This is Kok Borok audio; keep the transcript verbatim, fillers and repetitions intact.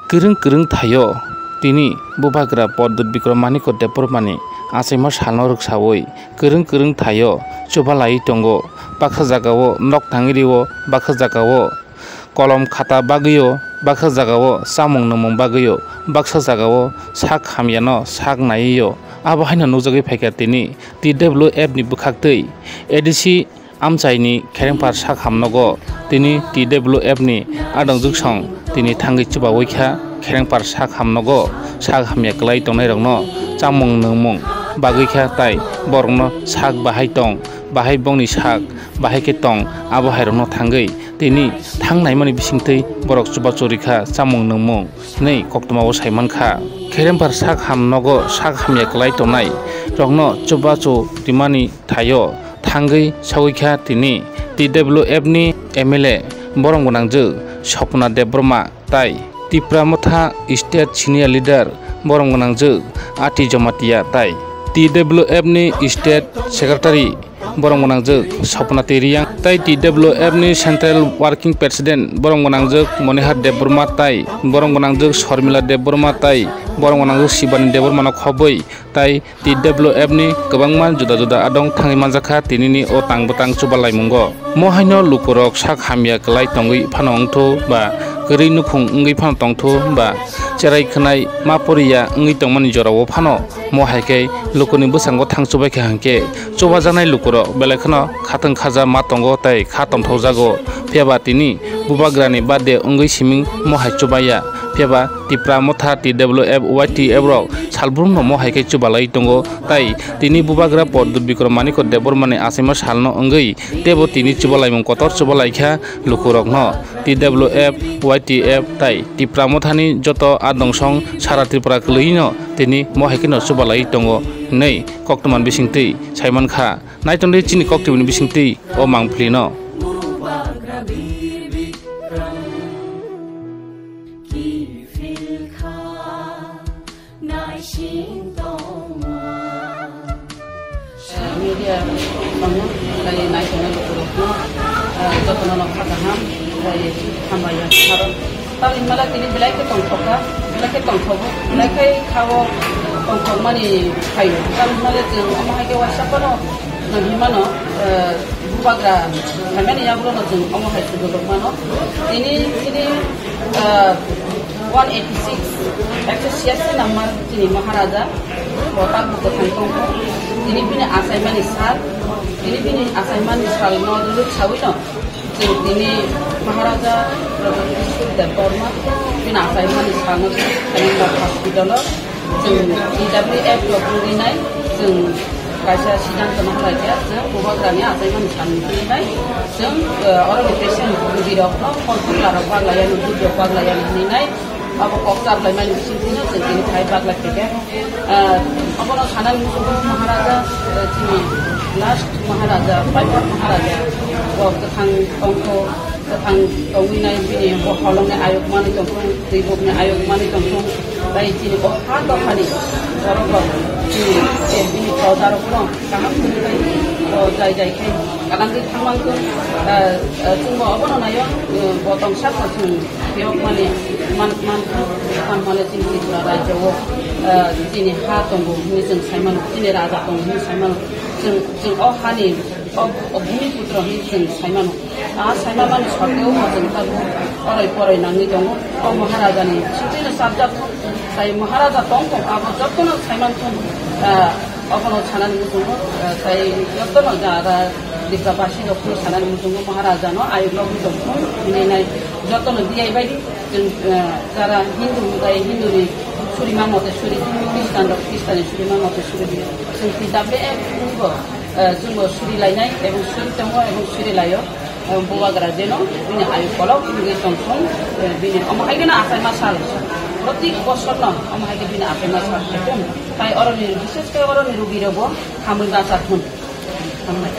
Kwrwng kwrwng thaio tini Bubagra Pradyut Bikram Manikya Debbarmani achaima salno rwksaui kwrwng kwrwng thaio chubalaiwi tongo. Baksa jagao nok tangwi rio, baksa jagao kolom khata bagwio, baksa jagao chamung nwngmung bagwio, baksa jagao sak hamyano sak naiwio. Abo haino nukjagwi phaikha tini T W F ni bwkhaktwi A D C amchaini kherengphar sak hamnogo tini T W F ni adongjwksong tini thangwi chubaui kha. Kherengphar sak hamnogo sak hamya kwlai tongnairokno chamung nwngmung bagwi kha, tai borokno sak bahai tong, bahai bongni sak bahai khe tong, abo hairokno thangwi tini thang naimani bisingtwi borok chubachu rikha chamung nwngmung hinwi koktwmao saimankha. Kherengphar sak hamnogo sak hamya kwlai tongnai rokno chubachu rimani thaio thangwi sogwi kha tini T W F ni M L A borom gwnangjwk Swapna Debbarma tai Tipra Motha State Senior Leader borom gwnangjwk Ati Jamatia tai T W F ni State Secretary borom gwnangjwk Swapna Teriyang tai T W F ni Central Working President borom gwnangjwk Monihar Debbarma tai borom gwnangjwk Sharmila Debbarma tai borom gwnangjwk Shivani Debbarma no khobwi tai T W F ni kwbangma juda juda adong thangwi manjakha tinini o tang bwtang chubalaimungo. Mo haino lukurok sak hamya kwlai tongwi phano wngthu ba kwrwi nukhung wngwi phano tongthu ba cherai khwnai ma poriya wngwi tongmani jorao phano mo hai khe lukuni bwskango thang chubaikha hinkhe chubajaknai lukurok belai kheno khatwng khaja ma tongo tei kha tongthokjago. Phiyaba tini Bubagrani birthday wngwi siming mo hai chubaiya. Phiyaba Tipra Motha T W F Y T F rok salbrumno mo hai khe chubalai tongo, tai tini Bubagra Pradyut Bikram Manikya Debbarmani achaima salno wngwi teibo tini chubalaimung kotor chubalaikha lukurokno. T W F, Y T F tai Tipra Mothani joto adong song sara Tripura kwlwino tini mo hai kheno chubalai tongo hinwi koktwmani bisingtwi saimankha. Naitongdi chini koktwmani bisingtwi o mangpilino. Naising tongma. Media tongo, tai naitongnai lukurokno, ah, jotono nokha kaham, tai hambai ya. Aro tamni hwnmale tini belai khe tongthokha, belai khe tongthogo, belai khe khao tongthokmani phaio. Tamni hwnmale chwng omo hai khe uaisa phano nang himano, ah, Bubagra phaimani yagulono chwng omo hai sujok rok mano. Tini, tini, ah, one eighty six, ekso siyasi number chini Maharaja, bo tabuk kwthang tongkha. Tini bini achaimani sal, tini bini achaimani salno rwrwk saui no chwng tini Maharaja Pradyut Kishore Debbarma bini achaimani salno chwng Kalinganagar hospital o chwng T W F rok wngwi nai chwng kaisa siddhanto no khlai khe chwng Bubagrani achaimani salno wngwi nai chwng, eh, oroni patient rogirokno phone khwlarok baglaiyani, dudrok baglaiyani hwnwi nai. Abo kok chaplaimani bisingtwino chwng tini phai baglai phaikha. Ah, abono sanani muchungo Maharaja, ah, chini last Maharaja, Paipar Maharaja, bo kwthang tongkho, kwthang tongwi nai bini bo holongni ayuk manwi tongkho, twibukni ayuk manwi tongkho, tai chini o ha dophani borok rok chini, eh, bini proja rokno kaham khe o jai jai khe kanangwi thangmang thung, ah, ah, chwngbo obono naio, eh, bo tongsa kho chwng phiyokmani man, man, man, mane chini Tripura rajyo o, ah, chini ha tongo hwnwi chwng sai mano, chini raja tongo hwnwi sai mano, chwng, chwng o hani, o, o bhumiputro hwnwi chwng sai mano. A sai manmani soteo bo chwng tabuk oroi poroi nangwi tongo. O Maharajani sotino chapjak thung, tai Maharaja tong tong abo jotono sai man thung, ah, obono sanani muchungo, ah, tai jotono jara Tripura basi rokno sanani muchungo Maharajano ayuk logwi tong thung hinwi nai jotono D I bai di. Chwng, eh, jara Hindu, tai Hinduni surima mote suri, Khristan rok Khristanni surima mote suri di. Chwng T W F ni bo, eh, chwngbo suri lainai, ebong suri tongo, ebong suri laio. Eh, Bubagra jeno bini ayuk kolok wngwi tong thung, eh, bini omo hai kheno achaima sal. Protik bosorno omo hai khe bini achaima sal khe thung. Tai oroni, bishesh khe oroni rugi rokbo hamwi bacha thung. Hambai.